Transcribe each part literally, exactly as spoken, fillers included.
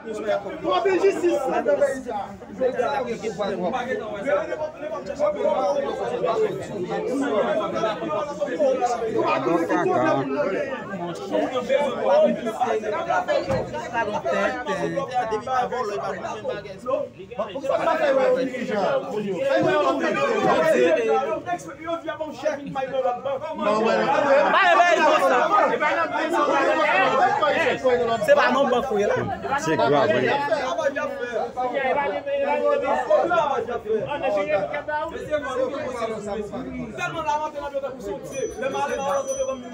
Twòp enjistis nan peyi sa. Bon kaka. Bay, bay, konsa. Se pa non bank ou ye la. Se grav, wi.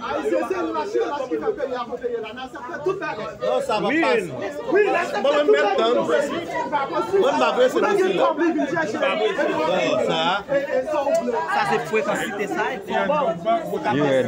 Ayisyen, se lach yo, lach ki fè peyi a kote ye la. N aksepte tout bagay. Non, sa va pase. Wi, n aksepte tout bagay. Mwen menm, m ap tann. Mwen, m pa prese mesye la. Sa. Sa se frekansite sa, epi. Li rèd.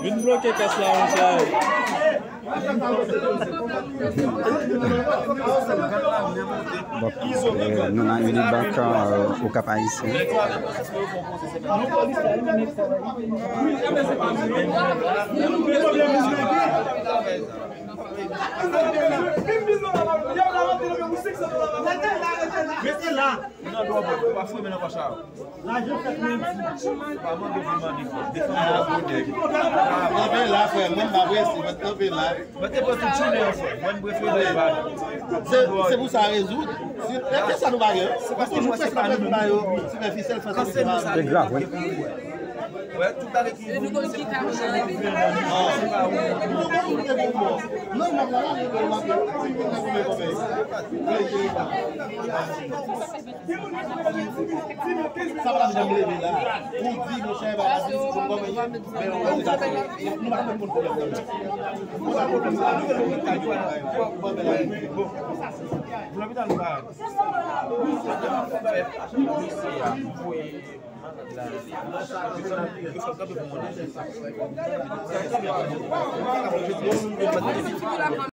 Vin bloke kès la, monchè. Bon, euh, nou nan Unibank, euh, Okap Ayisyen. Mete la. Ou nan dwòp, ou pa fouye men nan pòch la. Lajan fèt menm si. Ou pa mande pou mande, frè. Defann kò w pou nèg. Kanpe la, frè. Mwen, m pa prese. Mwen kanpe la. Mwen te pran tout jounen an, frè. Mwen, m prefere bay. Se, se pou sa rezoud. Si, e, e sa nou pa gen? Nou toujou prese nan prese ba yo. Sipèfisèl, fè sa. Se grav, wi. Wè, tout bagay ki vini, se pou pwochen gouvènman. Se pa ou. Sa pa janm leve la. Ou di, monchè, bagay, se pou kòmanse. Men, nou pa konn pwoblèm nan. Nou pa konn pwoblèm nan. Lopital nou pa.